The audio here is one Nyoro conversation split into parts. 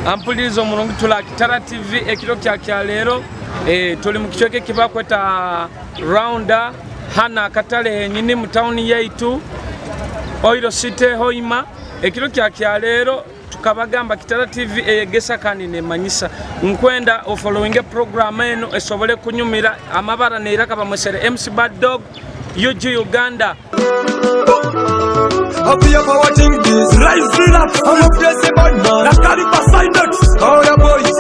Ampuliriza omurungi tula Kitara TV ekiro kya kyaleero tuli mu kicweka ekibakweta Raunda hana akatale henyini mu tawuni yaitu Oil City Hoima. Ekiro kya kyaleero tukabagamba Kitara TV eyegesa kandi nemanyisa. Nkwenda ofollowinge program eno esobole kunyumira amabara neiraka bamwesere MC Bad Dog UG Uganda. Up here for watching this. Rise it up. I'm a blessed bad man. Na Khalifa Sinex. All the boys.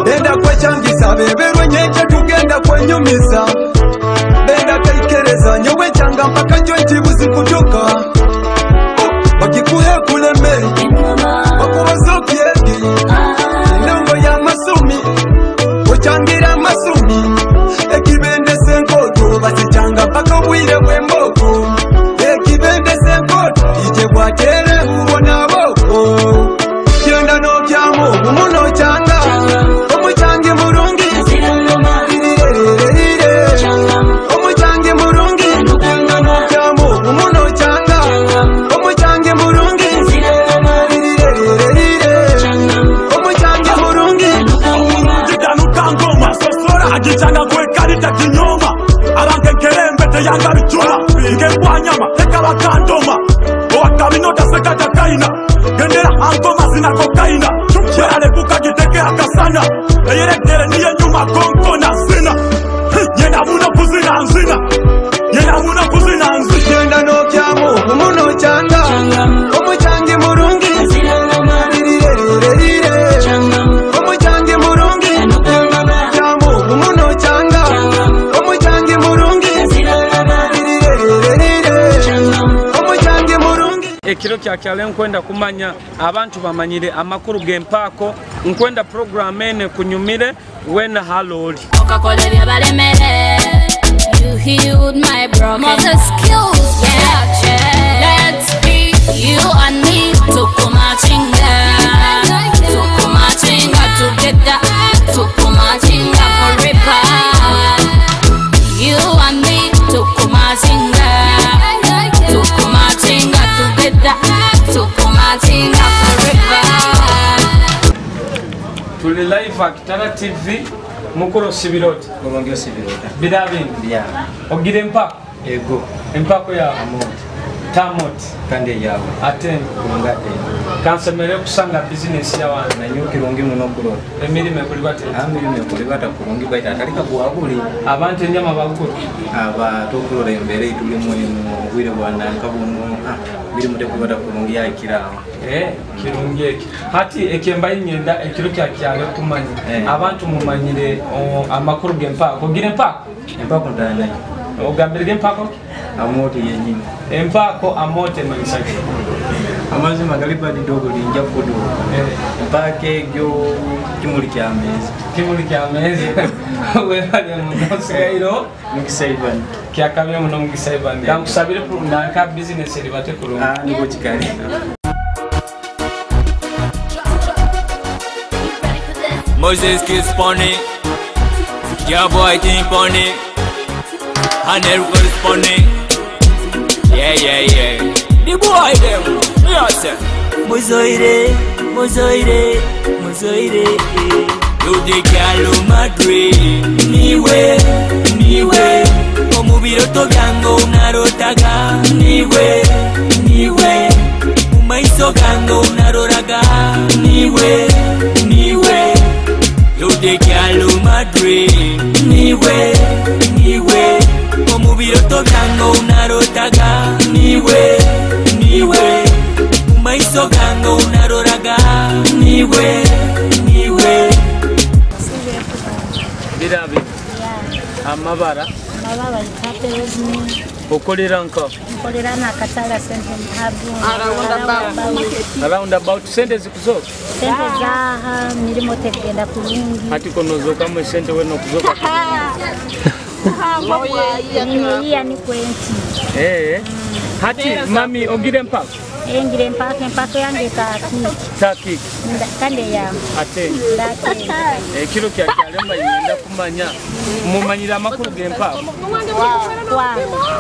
Benda kwechangisa beberwe nyenje tugenda kwenyumiza. Benda kaikereza nyowe changa mpaka jointi buzikutoka. Wakikuhe kuleme wakubaza okyegi endongo ya masumi ochangira masumi ekibendese enkoto basichanga mpaka obwire bw'emboko ekibendese enkoto ije bwatere ubona boko genda n'okyamu obumu n'okyanga omukyange mulungi rirerererire omukyange mulungi genda n'okyamu obumu n'okyanga omukyange mulungi rirerererire omukyange mulungi Omulungi ngoma sosora agichanga kwekalita kinyoma abange nkerembe teyanga bichuma ngebwanyama tekabakandoma owakabinota sekatakaina gendera angoma zina kokaina kyeralebuka giteke akasana eyeregere niye nyuma konkona zina yena muno kuzina nzina yena muno kuzina nzina genda n'okyamu obumu n'okyanga omukyange mulungi rirerererire omukyange mulungi genda n'okyamu obumu n'okyanga omukyange mulungi rirerererire omukyange mulungi. Ekiro kya kyale nkwenda kumanya abantu bamanyire amakuru g'empaako nkwenda program ene kunyumire wena haloli. Okakola bye balemere. You healed my broken Mother skills, yeah. Let's be you and me. Tukumachinga, tukumachinga together, tukumachinga forever. You and me, tukumachinga, tukumachinga together, tukumachinga forever. Tuli live at Kitara TV mukuru Sibiroti. Kulongi Sibiroti. Bidabindi. Yeah. Ogire empako. Ego. Empako ya Amoti. Tamoti. Kandi yawe. Aten. Kulongate. Kansemere kusanga business ya wana. Nanyo kirungi muno kulota. Emirimo ekulibata. Emirimo ekulibata kulungi baita atalika kuwaguli. Abantu enyama bagukuru. Aba tokulora embere itulimu eno obwire bwa nanka buno. Mirimu tekulibata kulungi yakirawo. Kirungi eki. Hati ekemba inyenda ekiro kya kyale kumanya. Abantu mumanyire amakuru g'empako. Ogire empako? Empako ndanayo. Ogambire empako? Amoti yenyini. Empako amote manyisake. Amazima galiba didogo linja kudo. Empako egyo kimuli kya mezi. Kimuli kya mezi. Webale muno sigairo. Mukisa Ivan. Kyakabye muno mukisa Ivan. Kankusabire nanka business eribate kulungi. Niko kikali. Moses kiss pony, your boy think pony, and everybody's pony. Yeah, yeah, yeah. The boy them, me say. Mozoire, mozoire, mozoire. You the girl of my dream. Niwe, niwe. Omubiroto byange unarotaga. Niwe, niwe. Mumaiso gange unaroraga. Niwe, niwe. You the girl of my dream. Niwe, niwe. Omubiroto byange unarotaga. Niwe, niwe. Mumaiso gange unaroraga. Niwe, niwe. Birabi. Amabara. Amabara itape. Okolera nka? Nkolera nakatala sente mhabu. Around about sente zikuzoka? Sente zaha mirimo tegenda kulungi. Hati konozoka mwe sente weno kuzoka. Niya ni kwenti. Hati mami ogire mpako? Engira empaka empaka yange takiki. Takiki. Kandi yange. Ate. Ekiro kya kyalemba yenda kumanya. Mumanyira amakuru g'empako.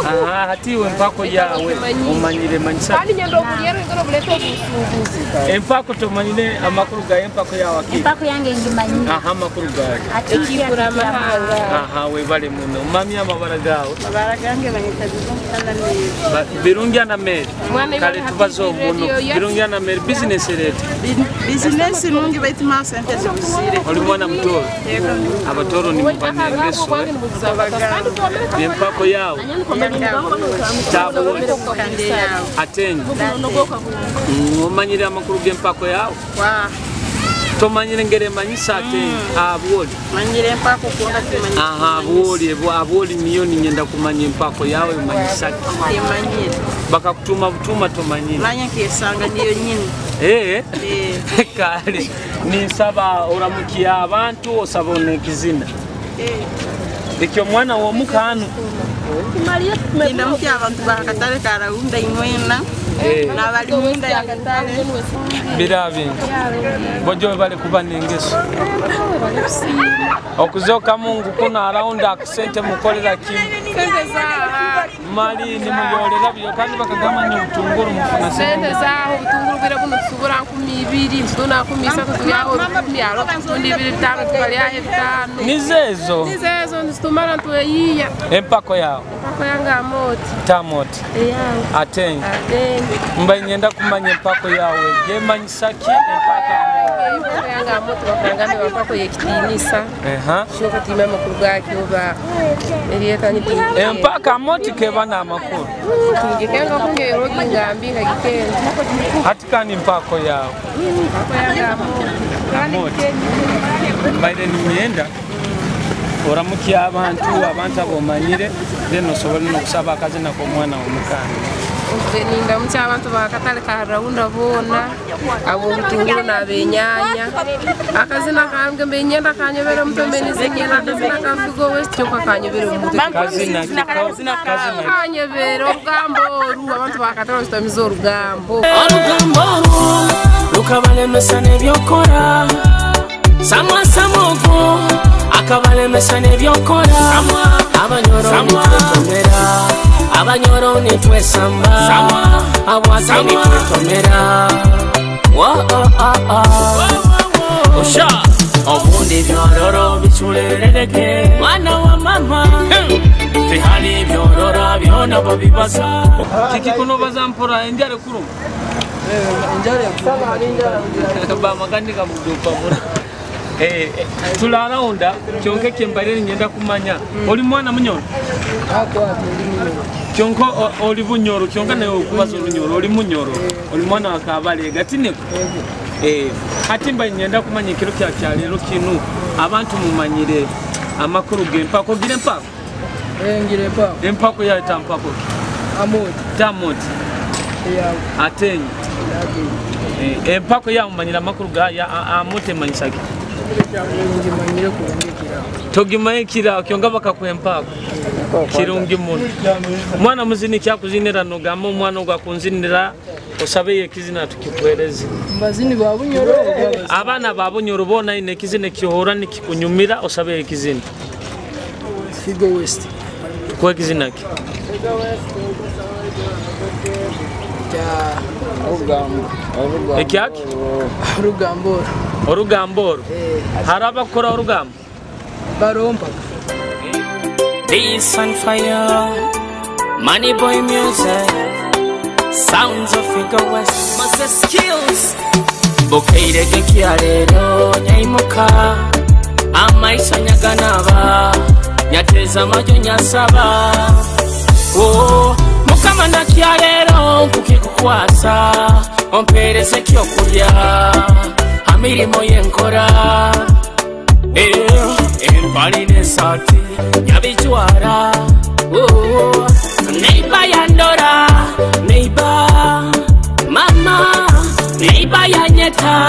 Aha, hati we empako yawe umanyire manyisa. Kandi nyendo okulyero ngero buleta obusuubuzi. Empako tomanyire amakuru ga empako yawe ki? Empako yange ngimanyire. Aha, amakuru gawe. Ekikura amahanga. Aha, webale muno. Mami amabara gawe. Amabara gange banyita Birungi na Mary. Birungi na Mary. Kale tubaze omuno. Birungi na Mary business rate. Business nungi baitu sente zibuzire. Oli mwana mutoro. Abatoro ni mbanyengeso. Empako yawe. Tabu. Atenyi. Omanyire amakuru g'empako yawe? Tomanyire ngere manyisa atenyi. Abwoli. Manyire empako kuonga kimanyire. Aha, abwoli, abwoli niyo ninyenda kumanya empako yawe manyisa. Kimanyire. Bakakutuma butuma tomanyire. Nanye nkesanga niyo nyini. Kale ninsaba oramukia abantu osaba onekizina. Ekyo mwana w'omukanu. Nindamukia abantu bakatale karaunda imwena. N'abali munda ya katale. Birabi. Bojo bale kuba nengeso. Okuzoka Mungu kuna araunda akisente mukolera kimu. Sente zaha. Mali ni muyolera byo kandi bakagamba ni ubutunguru mufuna sente zaho ubutunguru bwira buno tusubura 20 ntuna 13 tuyaho 10 tundi 25 tukalya 5. Nizezo. Nizezo nzitumara tuyiya. Empako yawe. Empako yange amoti. Tamoti. Eyawe. Atenyi. Atenyi. Mba nyenda kumanya empako yawe. Yemanyisa ki empako? Empako yange amoti bakangambye bapako yekitinisa. Shoka tima amakuru gakyo ba eriyeta ni empaka amoti keba n'amakuru. Ngikenga kungero ngambi nkagikenga. Hati kandi empako yawe. Empako yange amoti. Mbaire nimyenda oramukia abantu abomanyire then osobole n'okusaba akazina k'omwana w'omukana. Nindamukia abantu bakatale ka raunda boona abo obutunguru n'abenyanya akazina kange mbenyenda kanyobera omutwe mbenizekera akazina ka Figo West kyonka kanyobera omutwe kanyobera orugambo oru abantu bakatale basutamize orugambo orugambo oru rukabalemesa n'ebyokora samwa samogo akabalemesa n'ebyokora abanyoro nitwetomera abanyoro nitwesamba abwake nitwetomera osha obundi byororo biculerereke mwana wa mama tihali byorora byona babibaza kiki kunobaza mpora enjare kuruma enjare bamagandika mudupa muno. Tularaunda kyonke kyembalire ngenda kumanya oli mwana munyoro kyonko oli bunyoro kyonka naye okubaza olunyoro oli munyoro oli mwana wakabale gatineko ati mba ngenda kumanya ekiro kya kyalero kinu abantu mumanyire amakuru g'empako gira empako ngira empako empako yaita mpako amoti tamoti atenyi empako yamumanyira amakuru ga amote manyisaki togimanye kirao kyonga bakakuha empako kirungi muno mwana muzini kyakuzinira nogamba omwana ogwo akunzinira osabe ekizina tukikuhereze mazini ba bunyoro abaana ba bunyoro boona ine ekizina ekihora nikikunyumira osabe ekizina Figo West kuha ekizina ki ekyaki orugambo orugambo oru hari abakora orugambo barompa. Peace and fire, money boy music, sounds of Figo West, Moses skills. Bukeire gekyalero nyaimuka, amaiso nyaganaba, nyateza majo nyasaba. Oh, mukama nakyalero nkukikukwasa, ompereze kyokulya, amirimo yenkora. Empali n'esaati nyabijwara. Neiba yandora, neiba mama, neiba yanyeta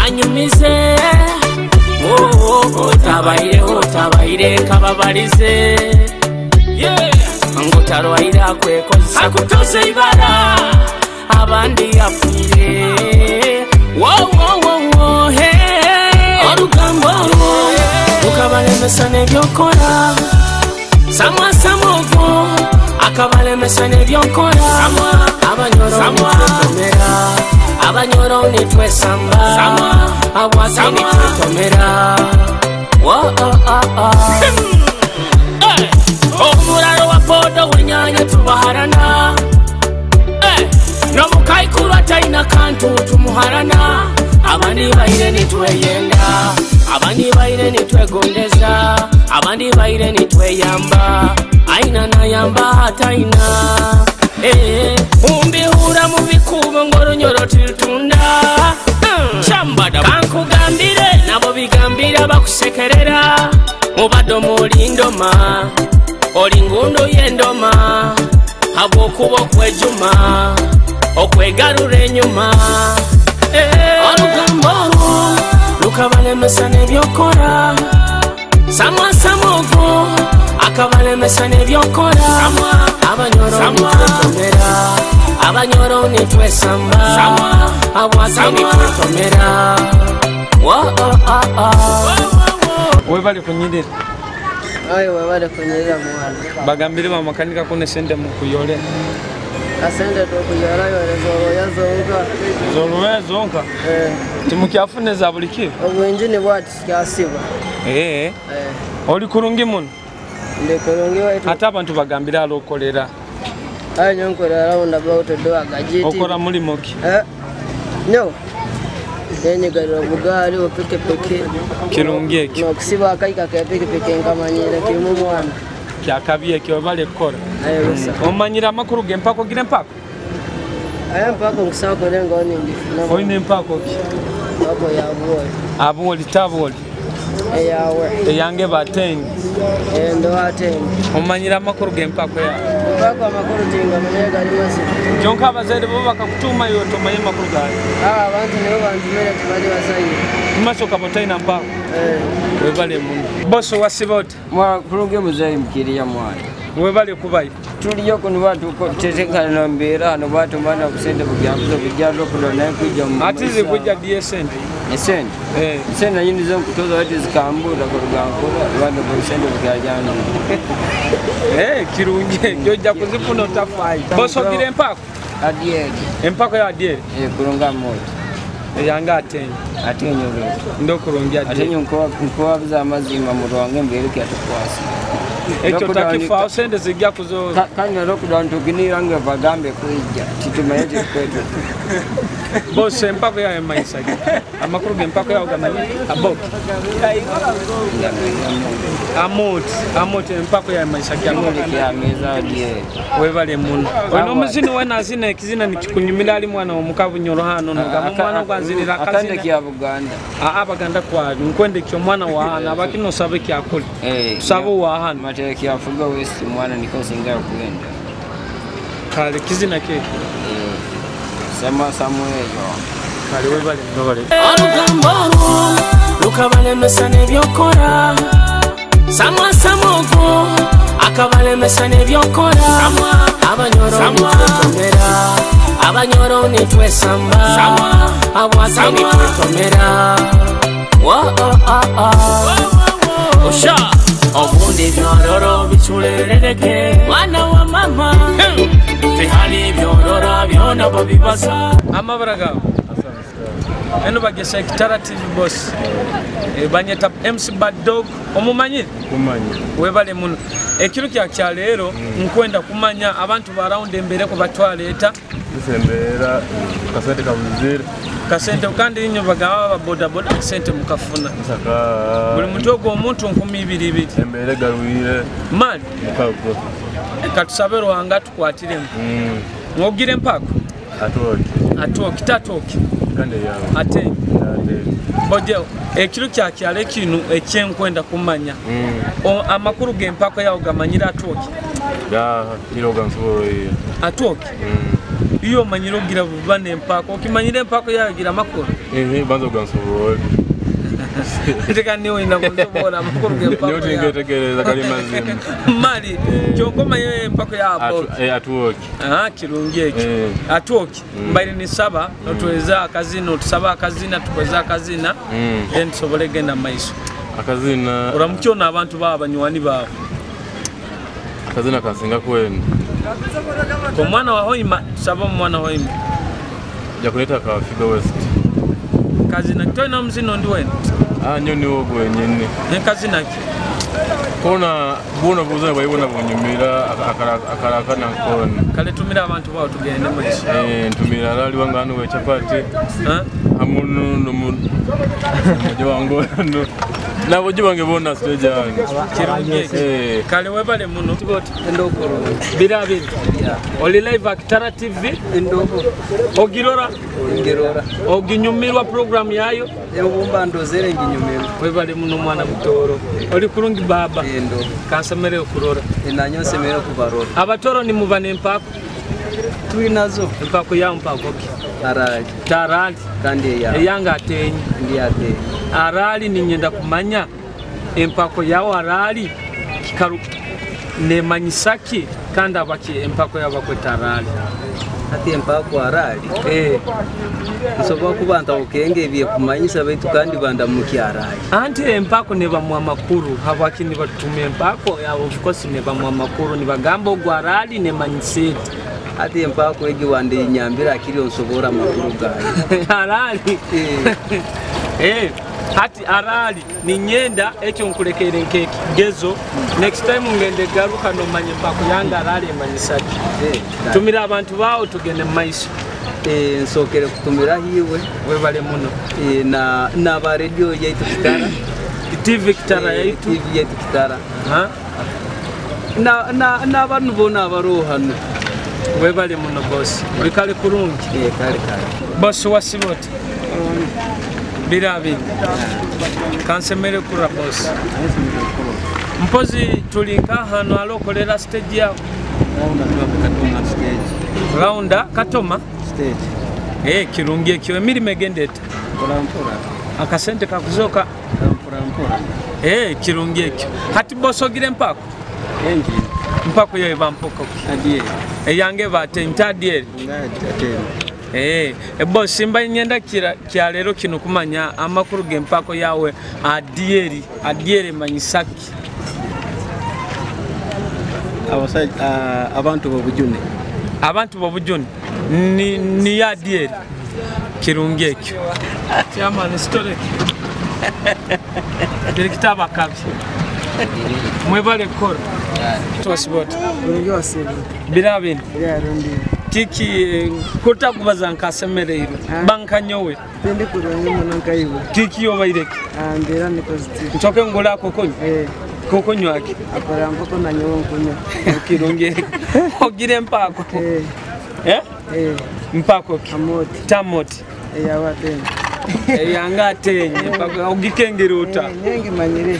anyumize. Otabaire otabaire kababalize. Ngutarwaire akwekozesa akutoze ibara. Abandi afiire. Wo wo wo wo hey. Olugambo olwo lukabalemesa n'ebyokola. Samwa samwa ogwo akabalemesa n'ebyokola. Abanyoro nitwetomera, abanyoro nitwesamba, abwaki nitwetomera. Wo oh oh oh. Omuraro wa boda wenyanya tubaharana. Nomukaikuru ataina kantu tumuharana. Abandi baire nitweyenda, abandi baire nitwegondeza, abandi baire nitweyamba. Aina nayamba ataina. Umbihura mu bikubo ngoronyoro tilitunda. Chambada kankugambire nabo bigambira bakusekerera. Mubado mulindoma oli ngundu y'endoma. Habwokuba okwejuma okwegarura enyuma. Olugambo olwo lukabalemesa n'ebyokola. Samwa samwa ogwo akabalemesa n'ebyokola. Abanyoro nitwetomera, abanyoro nitwesamba, abwaki nitwetomera. Wo oh oh oh. Webale kunyirira. Ayo webale kunyirira mwana. Bagambire bamakanika kune sente mukuyole. Asente tukuyora yore zoroya zonka. Zoroya zonka? Timukyafune za buli kiro? Obwingi bwati kyasiba. Oli kurungi muno? Ndi kurungi waitu. Ate abantu bagambire alokolera. Ayo nyonkora round about do agajiti. Okora mulimo ki? No. Nenyigarira obugaali opikipiki. Kirungi ekyo. Nokusiba akaika ka pikipiki nkamanyira kimu mwana. Kyakabi ekyo bale kukola. Omanyira amakuru g'empako gira empako? Aya mpako nkusaba kulenga oni ndifuna. Oyina empako ki? Empako ya buoli. Abuoli tabuoli? Eyawe. Eyange batengi. Endo atengi. Omanyira amakuru g'empako yawe? Empako amakuru tingamanya gali mazima. Kyonka abazaire bo bakakutuma iwe tomanye amakuru gayo. Abantu nibo bantumire tibali bazaire. Mumasoka botaina mpako? Webale muno. Boso wasiba oti? Kulungi muzeeyi mukiriya mwana. Webale kubayo. Tuliyo kuno batutetekana mbeera hano batumana busente bugyakuza bujja lokulo naye kujja mu Ati zikujja ddi esente? Esente? Esente nayo nizo nkutoza bati zikambura kurugankora bantu busente bugyajangu. Kirungi kyojja kuzifuna otafaayo. Boso ogira empako? Adyeri. Empako ya adyeri? Kulunga moto. Eyange atenyo. Atenyo lwe. Ndo kulungi adyeri. Atenyo nkuwabuza amazima mu rwange mbeere kyatukwasa. Ekyo takifaawo sente zijja kuzo. Kandi na lockdown tuginira nge bagambe kwijja titumanye tikwetu. Boss empako yawe maisa. Amakuru g'empako yawe gamanyi aboki. Amot, amot empako yawe maisa Amot ya meza die. Webale muno. Ono muzini wena azina ekizina nikikunyumira ali mwana omukabunyoro hano nogamba omwana gwanzinira akazina. Akande kya Buganda. Abaganda kwa nkwende kyo mwana wa hana abakino sabe kyakole. Sabo wa hano. Mateke yafuga west mwana niko singa kuenda. Kale kizina keke. Sema Samuel. Kale webale webale. Olugambo olwo lukabalemesa n'ebyokola. Samwa samwa ogwo akabalemesa n'ebyokola. Abanyoro nitwetomera, abanyoro nitwesamba, abwaki nitwetomera. Wo oh oh oh. Osha obundi byororo biculerereke mwana wa mama. Tihali byorora byona bo bibasa. Amabara gawe. Eno bagesa Kitara TV boss. Banyeta MC Bad Dog omumanyire? Kumanya. Webale muno. Ekiro kya kyaleero nkwenda kumanya abantu ba round embere ko batwaleeta. Embera kasente kabuzire. Kasente kandi nnyo bagaba ba boda boda kasente mukafuna. Buli muntu ogwo omuntu 2000. Embere garwire. Mali mukago. Katusabe Ruhanga tukwatiremu. Mwogire empako? Atoki. Atoki tatoki. Kandi yawe. Ate. Oje ekiro kya kyale kinu ekyenkwenda kumanya. Amakuru g'empako yawe gamanyira atoki. Ya iroga nsobola. Atoki. Iyo manyiro gira bubane empako okimanyira empako yawe gira makuru. Banza ogansobola. Teka niwe inakusobora amakuru g'empako Nyowe tingetegereza kali mazima. Mali kyokoma ye empako ya Aboki. Atuoki. Ah, kirungi ekyo. Atuoki. Mbaire nisaba notweza akazina, otusaba akazina, tukweza akazina. Then tusobole genda maiso. Akazina oramukyona abantu baba banywani bawe. Akazina kansinga kwenu. Kwa mwana wa Hoima, tusaba mwana wa Hoima. Jakuleta ka Figo West. Kazina toina mzino ndi wena. Ah, nyo ni wogo wenyene. Ne kazina ki? Kona bona buza bayibona bunyumira akaraka na kona. Kale tumira abantu bawo tugende maiso. Ntumira lali wangano we chapati. Hamunu no mujo wangu no. Nabo bange bona stage yange. Kirungi. Kale webale muno. Endokoro. Birabiri. Oli live Akitara TV. Endoko. Ogirora. Ngirora. Oginyumirwa program yayo. Ebumba ndozere nginyumirwa. Webale muno mwana mutoro. Oli kurungi baba. Endo. Kansemere okurora. Enanyo nsemere kubarora. Abatoro ni muba nempako. Twinazo. Empako ya mpako ki? Tarali. Tarali. Kandi eya. Eyanga atenyi. Ndi atenyi. Arali ninyenda kumanya empako yawo arali kikaru nemanyisaki kandi abaki empako yabakweta arali. Ati empako arali. Nsobola kuba nta okenge ebyekumanyisa baitu kandi bandamuki arali. Anti empako nebamwa amakuru habaki nibatumia empako yabo of course nebamwa amakuru nibagamba ogwo arali nemanyiseti. Ati empako egi wande nyambira akiri onsobora amakuru gayo. Arali. Hati arali ni nyenda ekyo nkulekere nkeki gezo. Next time ngende garuka no manye mpako yanga arali emanyisaki. Tumira abantu bawo tugende maiso. Nsokere kutumira hiwe webale muno. Na na ba radio yaitu Kitara. TV Kitara yaitu. TV yaitu Kitara. Na na na abantu bona abarohano. Webale muno boss. Olikale kurungi. Kale kale. Boss wasiboti. Birabi. Kansemere kura boss. Mpozi tulinka hano alokolera stage yao. Raunda stage. Raunda Katoma stage. Kirungi ekyo emirimo egendeta. Mpora mpora. Akasente kakuzoka mpora mpora. Kirungi ekyo. Hati boss ogire mpako. Engi. Mpako yawe bampoko. Adie. Eyange bate ntadiere. Ngate. Boss simba nyenda kya lero kino kumanya amakuru gempako yawe adieri adiere manyisaki. Abasajja abantu bobujune. Abantu bobujune ni adieri kirungi ekyo. Chairman story. Direkita kabi. Mwebale kor. Twasibot. Birabin. Kiki kutakubaza nkasemereirwe banka nyowe tende kurungi muno nkaiwe kiki yobaireke ndera ni positive ntoke ngola kokonywa kokonywa ki akora mpako na nyowe nkunywa kirungi ogire mpako mpako ki amoti tamoti eyawa tena eyanga atenye mpako ogikengera uta nyengi manyire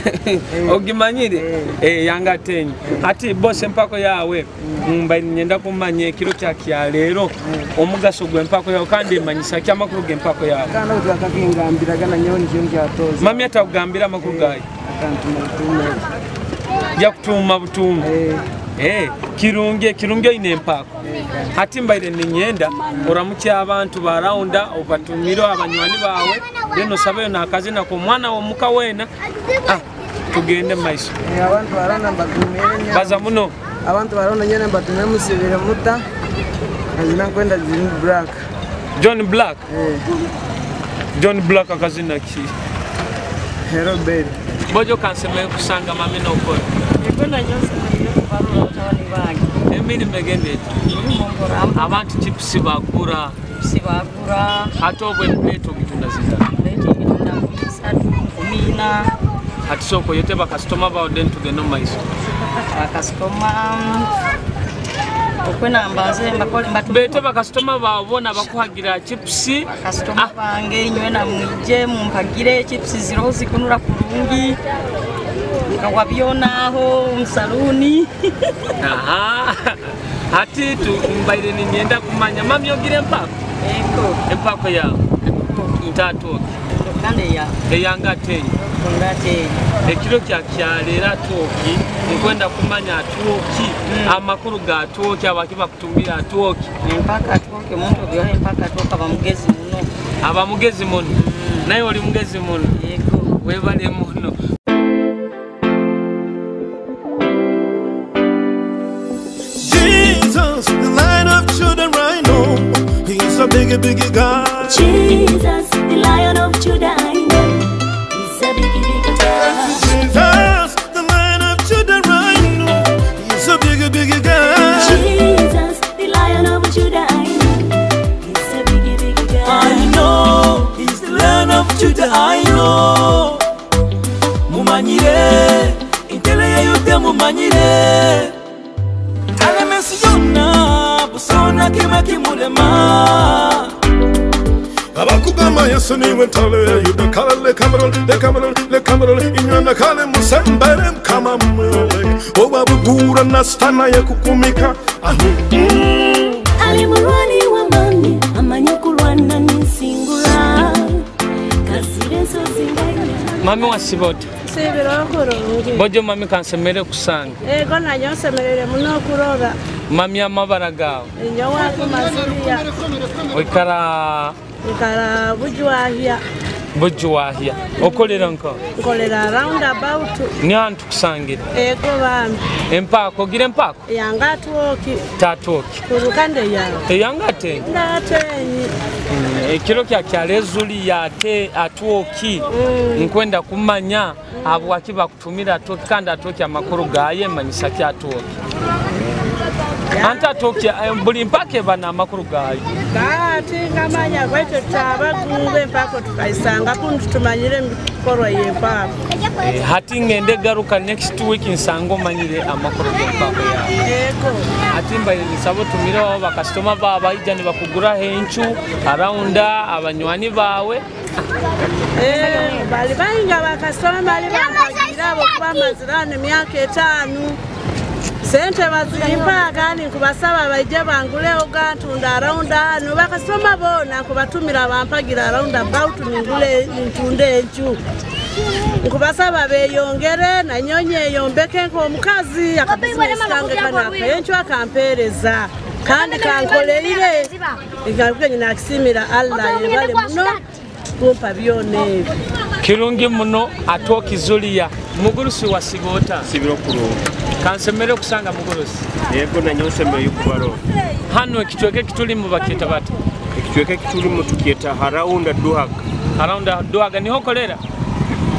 ogimanyire yanga atenye ati boss empako yawe mba nyenda kumanya ekiro kya kyaleero omugaso gw'empako yawe kandi emanyisa ki amakuru g'empako yawe kana utwakakingambira gana nyowe nikyo nkyatoza mami atakugambira amakuru gayo akantuma butuuma yakutuma butuuma kirungi kirungi oyina empako ati mbaire ninyenda oramukya abantu ba raunda obatumire abanywani bawe then osabeyo nakazina ku mwana womuka wena tugende maiso. Abantu barana mbatumire baza muno abantu barana nyene mbatumire musibire muta azina kwenda John Black. John Black. John Black akazina ki? Hello baby. Bojo kanseme kusanga mami nokora. Ebona nyose kubarura tabani bange. Emirimo egende. Abantu chips bagura. Chips bagura. Ate obwe plate ogitunda zinga. Plate ogitunda 3 14. Ati soko yote bakasitoma bawo then tugende mu maiso. Bakasitoma okwena mbanze mbakole bete bakasitoma bawo bona bakuhagira chips. Bakasitoma bange inywe na mwije mumpagire chips ziro zikunura kurungi. Nkawabyonaho msaluni. Aha. Ati tu mbaire ninyenda kumanya mami ogire empako. Eko. Empako yawe. Ntatoki. Kandi ya. Eyanga atenyi. Ngate. Ekiro kya kyalera atwoki nkwenda kumanya atwoki amakuru ga atwoki abaki bakutumira atwoki. Empaka atwoki omuntu obyoha empaka atwoka aba mugezi muno. Aba mugezi muno. Naye oli mugezi muno. Yego. Webale muno. Jesus, the Lion of Judah, I know. He's a big, big God. Jesus, the Lion of Judah, I know. He's a big, big God. Jesus, the Lion of Judah, I know. He's a big, big God. Jesus, the Lion of Judah, I know. He's a big, big God. I know, he's the Lion of Judah, I know. Mumanyire, intele ya Yuda mumanyire. Alemesiyona, busona kima kimulema. Abakugamba Yesu niwe ntale ya Yuda, kalale kamerole, le kamerole, le kamerole, inywana kale musembere mkama mwele. Owabugura na stana ya kukumika. Ali mulwani wa mami, amanyi kulwana ninsingula. Kazire ensozi nganya. Mami wasibota. Sibira kurungi. Bojo mami kansemere kusanga. Ego nanyo nsemerere muno kurora. Mami amabara gawe. Inyo wako mazuria. Oikara Ikara bujwahia. Bujwahia. Okolera nko? Nkolera roundabout. Ni hantu kusangira. Ego bambi. Empako ogira empako? Yanga atwoki. Tatwoki. Kurukande yawe. Eyanga atenyi? Ndatenyi. Ekiro kya kyalezuli yate atwoki. Nkwenda kumanya abwaki bakutumira atwoki kandi atwoki amakuru gaye manyisa ki atwoki. Anta atwoki buli mpaka eba amakuru gayo. Kati ngamanya bwetyo tutabagunga empako tukaisanga kundi tumanyire emikorwa y'empako. Hati ngende garuka next week nsanga omanyire amakuru g'empako yawe. Ego. Hati mbaire nsaba otumire abo bakasitoma bawe baija nibakuguraho encu araunda abanywani bawe. Bali bainga bakasitoma bali bampagira abo kuba amazirano emyaka 5. Sente bazimpa kandi nkubasaba baije banguleho gantunda around hano bakasoma bona nkubatumira bampagira around about ningule ntunde encu. Nkubasaba beyongere na nyonye yombeke nk'omukazi akabizinesi kange kano encu akampeereza kandi kankoleire nkavuga nyina akisimira Allah yebale muno kumpa byona ebyo. Kirungi muno atwoki Zulia mugurusi wa Sibota. Sibiro kurungi. Kansemere kusanga mugurusi. Yego nanyo nsemere yukubaro. Hano ekicweka ekitulimu bakyeta bata? Ekicweka ekitulimu tukyeta Haraunda Duhaga. Haraunda Duhaga niho kolera?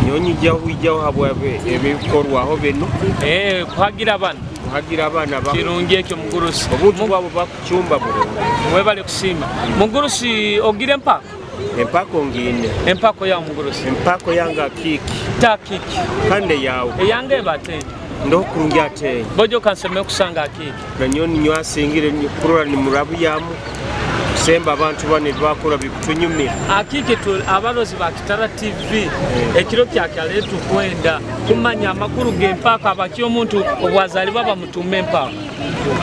Nyonyi jaho ijaho habwabe ebikorwaho bino. Kuhagira abana. Kuhagira abana ba. Kirungi ekyo mugurusi. Obuntu bwabo bakuchumba bulungi. Mwebale kusiima. Mugurusi ogire empako? Empako ngine. Empako ya mugurusi. Empako yanga kiki. Ta kiki. Kande yawe. Eyange bate. Ndo kurungi ate. Bojo kanseme kusanga akiki. Nanyoni nywasingire kurora ni murabu yamu. Semba abantu bane bakora bikutunyumira. Akiki tu abalozi ba Kitara TV. Ekiro kya kyaletu kwenda kumanya amakuru g'empako abaki omuntu obwazalibwa bamutume empako.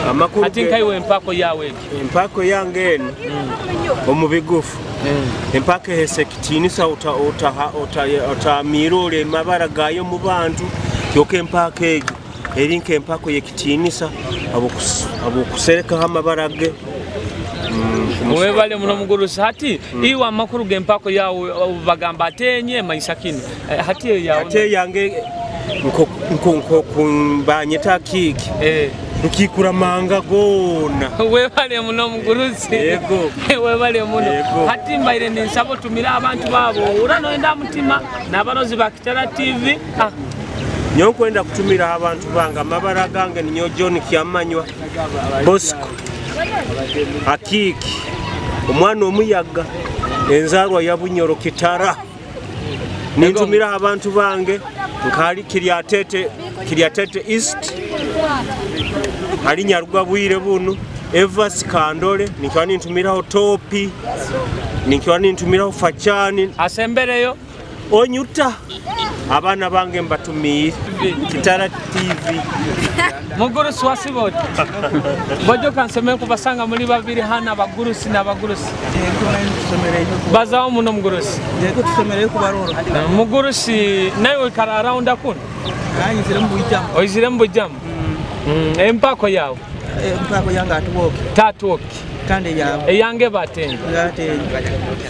Amakuru ati nkaiwe empako yawe. Empako yange eno. Omubigufu. Empako ehese kitiinisa otamirole amabara gayo mu bantu kyoka empako egyo eri nk'empako y'ekitiinisa abokuserekaho amabara ge. Webale muno mugurusi hati iwe amakuru g'empako yawe bagamba atenye manyisa kino hati yawe. Ate yange nkokumbanyeta kiki rukikura manga gona. Webale muno mugurusi. Yego. Webale muno. Hati mbaire ninsaba otumire abantu babo ura noenda mutima n'abalozi ba Kitara TV. Nyokwenda kutumira abantu bange amabara gange ninyo John Kyamanywa Bosco Akiki omwana omuyaga enzarwa ya Bunyoro Kitara. Nintumira abantu bange nkali Kiryatete East hali Nyarugwa bwire buno Evas Kandole nikiwa nintumiraho Topi nikiwa nintumiraho Fachani asembereyo Onyuta abaana bange mbatumiire Kitara TV. Mugurusi wasiboti bojo kanseme kubasanga muri babiri hana abagurusi n'abagurusi bazaho muno mugurusi mugurusi nawe ikara around kuno oizire mu bujamu empako yawe empako yange atuwoki tatuwoki kandi yawe eyange batenga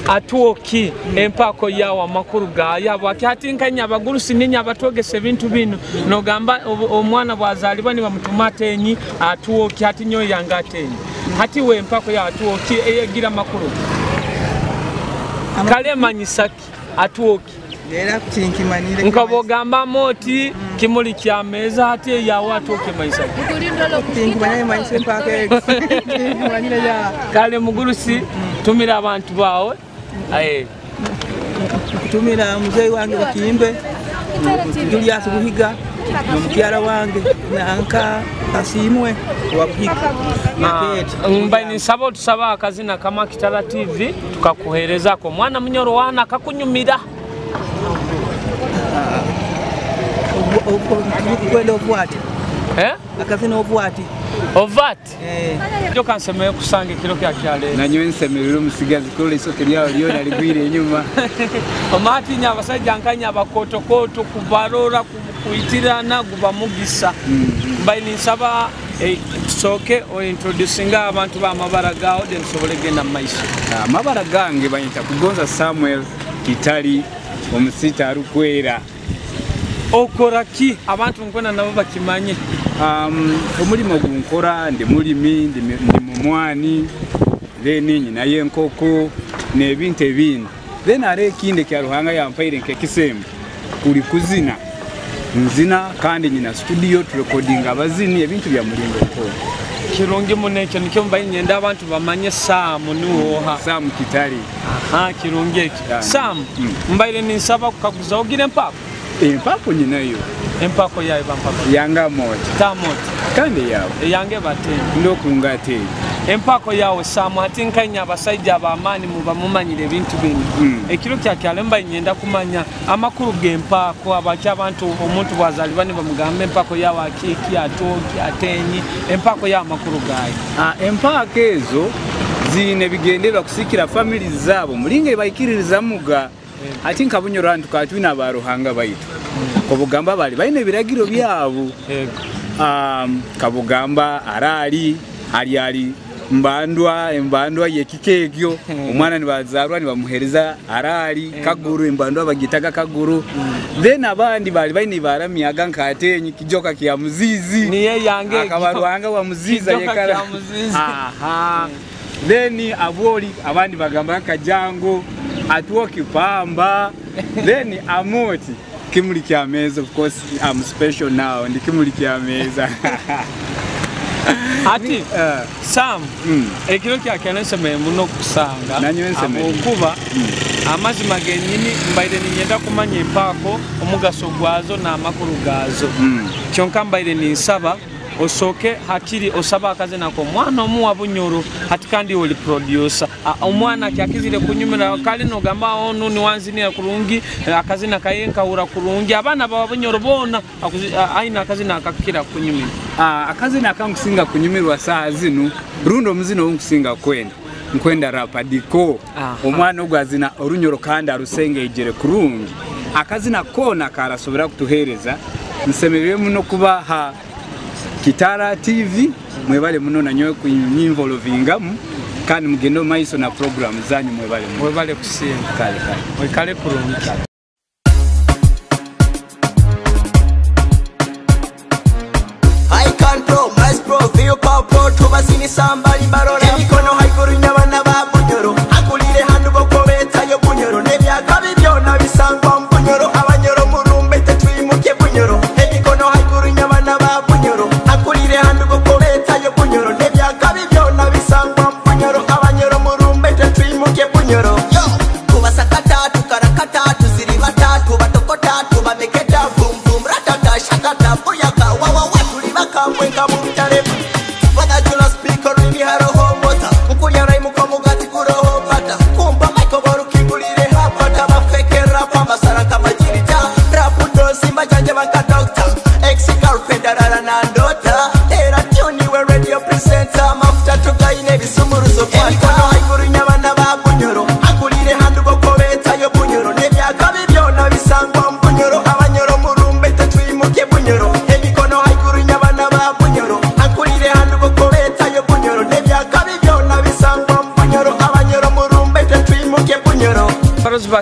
atuwoki empako yawe amakuru gayo ati nkanya abagurusi ninya abatwogesa ebintu bino nogamba omwana bwazalibwa nibamutuma atenyi atuwoki ati nyo yange atenyi hati we empako yawe atuwoki eyegira amakuru kale manyisaki atuwoki era kinkimanyire nkabogamba moti kimuli kya meza hati yawe atuwoki manyisaki kale mugurusi tumira abantu bawe aye tumira mzee wange wakimbe Julius Buhiga nomukyala wange nanka Asimwe wa Buhiga. Mbaye nisaba tusaba akazina kama Kitara TV tukakuherezako mwana munyoro wana kakunyumira kwenda obwati akazina obwati ovati jo kansemeye kusanga ekiro kya kyale nanyowe nsemerera omusigazi kola isoke lyawe lyona ligwire enyuma omati nya abasajja nkanya abakotokoto kubarora kuitirana guba mugisa mbaye ninsaba tusooke ointroducinga abantu b'amabara gawo then tusobole genda mu maiso. Amabara gange bayita Kugonza Samuel Kitali omusita arukwera. Okora ki abantu nkwena nabo bakimanye? Omulimo gunkora ndi mulimi ndi mumwani then nyina yenkoko n'ebintu ebindi then are ekindi kya Ruhanga yampaire nkekisembo kuli kuzina nzina kandi nyina studio turekodinga abazini ebintu bya mulingo ko kirungi munekyo nikyo mbaye nyenda abantu bamanye Sam niwoha Sam Kitali. Aha kirungi ekyo Sam mbaire ninsaba kukaguza ogire empako empako nyinayo empako yayo bampako yanga moti tamoti kandi yawe eyange batende ndokunga ate empako yawe Sam ati nkanya abasajja abamaani muba mumanyire ebintu bino ekiro kya kyale mbaye nyenda kumanya amakuru g'empako abaki abantu omuntu bwazalibwa ne bamugamba empako yawe akiki atoki atenyi empako ya amakuru gayo. Empako ezo zine bigenderwa kusikira family zabo mulinge baikiririza muga ati nkabunyoro antu katwina ba Ruhanga baitu kobugamba bali baine ebiragiro byabo kabugamba arali ali ali mbandwa embandwa yekikekyo omwana nibazarwa nibamuhereza arali kaguru embandwa bagitaga kaguru then abandi bali baine baramyaga nkatenyi kijoka kya muzizi niye yange akabaruhanga wa muziza yekara aha then aboli abandi bagamba kajango atuoki pamba then amoti kimuli kya meza. Of course I'm special now ndi kimuli kya meza. Ati Sam ekiro kya kyanenseme muno kusanga okuba amazima genyini mbaire ninyenda kumanya empako omugaso gwazo n'amakuru gazo kyonka mbaire ninsaba osoke hakiri osaba akaze nako mwana omuwa bunyoro hati kandi oli producer omwana kyakizire kunyumira kali nogamba onu niwanzinira kurungi akazina kayenka ura kurungi abana bawa bunyoro bona aina akazina akakira kunyumira akazina akangusinga kunyumirwa saa zinu rundo muzino nkusinga kwenda nkwenda rapadiko omwana ogwazina orunyoro kandi arusengejere kurungi akazina kona karasobora kutuhereza nsemerere muno kuba ha Kitara TV mwebale muno nanyowe kunyinvolvingamu kandi mugende maiso na program zanyu mwebale muno mwebale kusinga kale kale mwekale kurungi. I can't pro my pro view power pro tubazini sambali barora emikono haigurunya bana ba bunyoro akulire handu bokobeta yo bunyoro nebyakabi byona bisangwa mu bunyoro abanyoro murumbe tetwimuke bunyoro emikono haigurunya bana ba bunyoro akulire handu bokobeta yo bunyoro nebyakabi byona bisangwa mu bunyoro abanyoro murumbe tetwimuke bunyoro yo kubasakata tukarakata tuziri batatu batokota tubameketa boom boom ratata shakata buyaka wawa wakamwenga mutare badajula speaker rimiharo homota nkulyara imuko mugati kuroho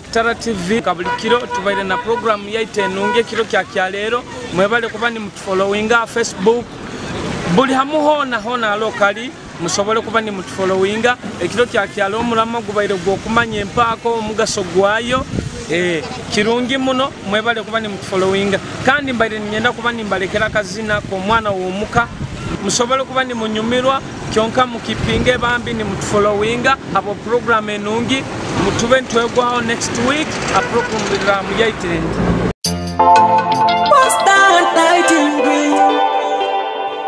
Kitara TV ka buli kiro tubaire na programu yaitu enungi ekiro kya kyaleero. Mwebale kuba nimutufollowinga Facebook buli hamu hona hona alokali musobole kuba nimutufollowinga. Ekiro kya kyalo omulama gubaire gw'okumanya empaako omugaso gwayo. Kirungi muno, mwebale kuba nimutufollowinga. Kandi mbaire ninyenda kuba nimbalekera akazina k'omwana w'omuka musobole kuba nimunyumirwa kyonka mukipinge bambi nimutufollowinga abo program enungi mutube ntwegwaho next week a program yaitu. What's that light in green?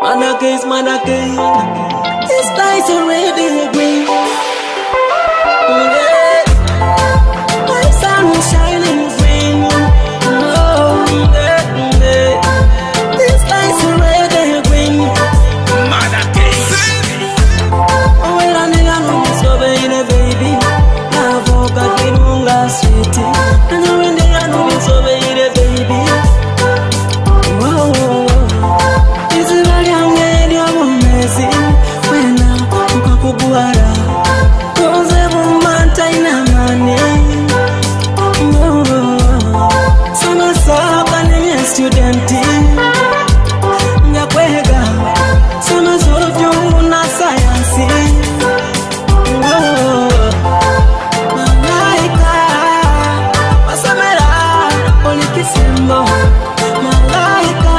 Manakes, this light's already green. Yeah. My sun is shining green. Oh, yeah, yeah. This light's already green. Manakes. Oh, well, I'm in so baby, baby. Navoka kirunga sweet. And when they are moving so baby, baby. Oh, oh, oh. Izuba lyange ly'obumezi wena ukakuguwala koze bumanta inamani. Soma soka nenye studenti nyakwega soma zurujungu na sayansi. Malaika wasomera olikisembo malaika.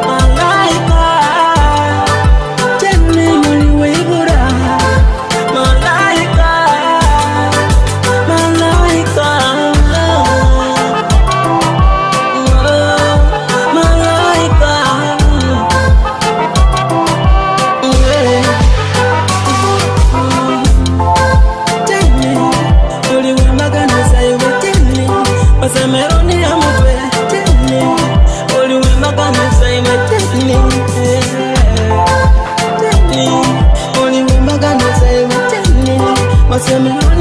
Malaika Jenny muliwibura malaika malaika malaika. Jenny uliwemaganiza iwe Jenny basemeroni ya mutwe Jenny uliwemaganiza iwe Jenny Jenny uliwemaganiza iwe Jenny basemeroni.